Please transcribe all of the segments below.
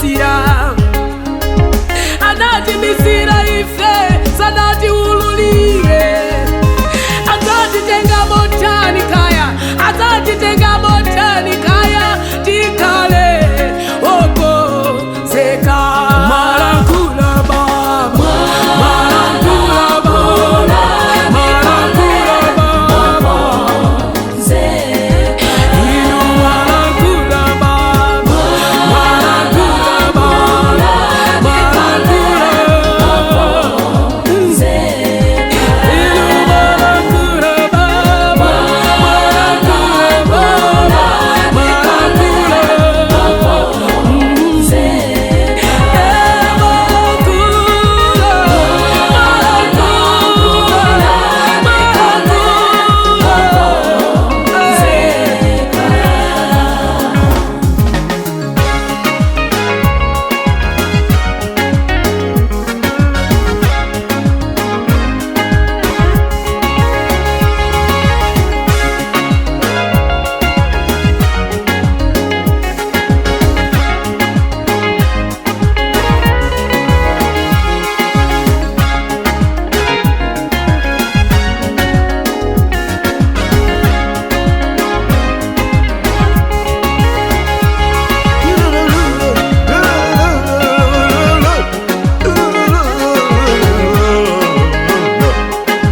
Anatibisira, anatibisira ife, sanatiululire. Adzatitenga motani kaya, adzatitenga motani kaya, tikhale okonzeka. Mwalankhula Baba, mwalankhula Baba, mwalankhula Baba. Inu mwalankhula Baba, mwalankhula Baba, mwalankhula. Inu mwalankhula Baba, mwalankhula Baba, mwalankhula.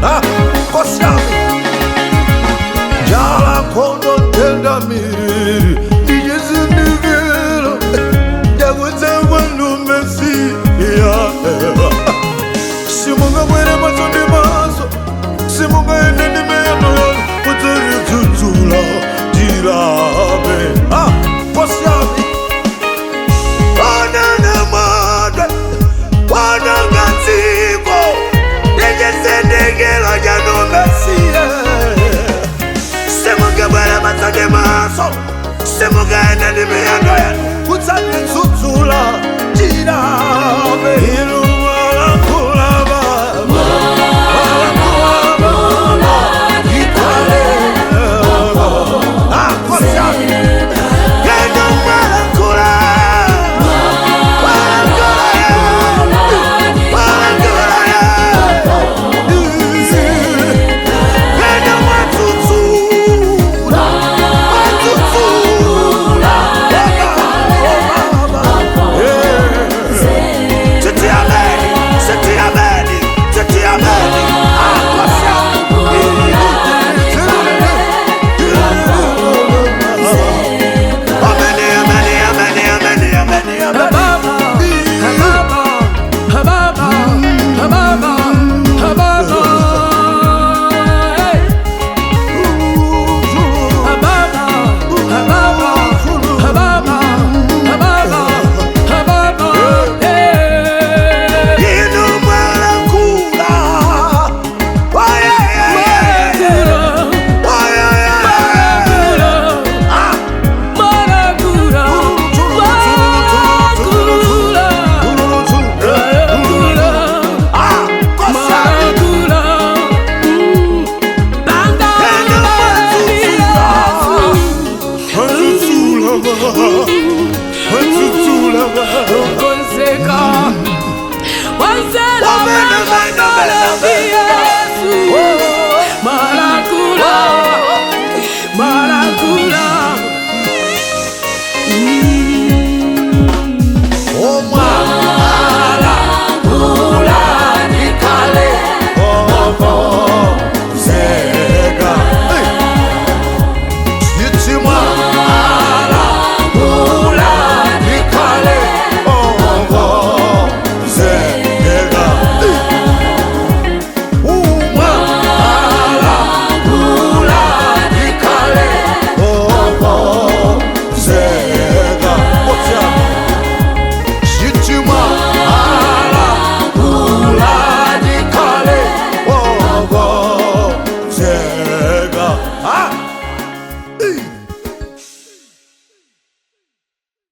Ah, Nkosi yami, njala khondo tenda miriri ndichizindikiro ndakudza kwanu Mesiya. Simungabwere maso ndi maso, simungaende ndi miyendo yanu kudzalidzudzula tilabe. Ah, Nkosi yami, onana mwadwe wananga dziko ndichizindikiro chanu Mesiya. Simungabwere maso ndi maso, simungaende ndi miyendo yanu kudzalidzudzula tilabe.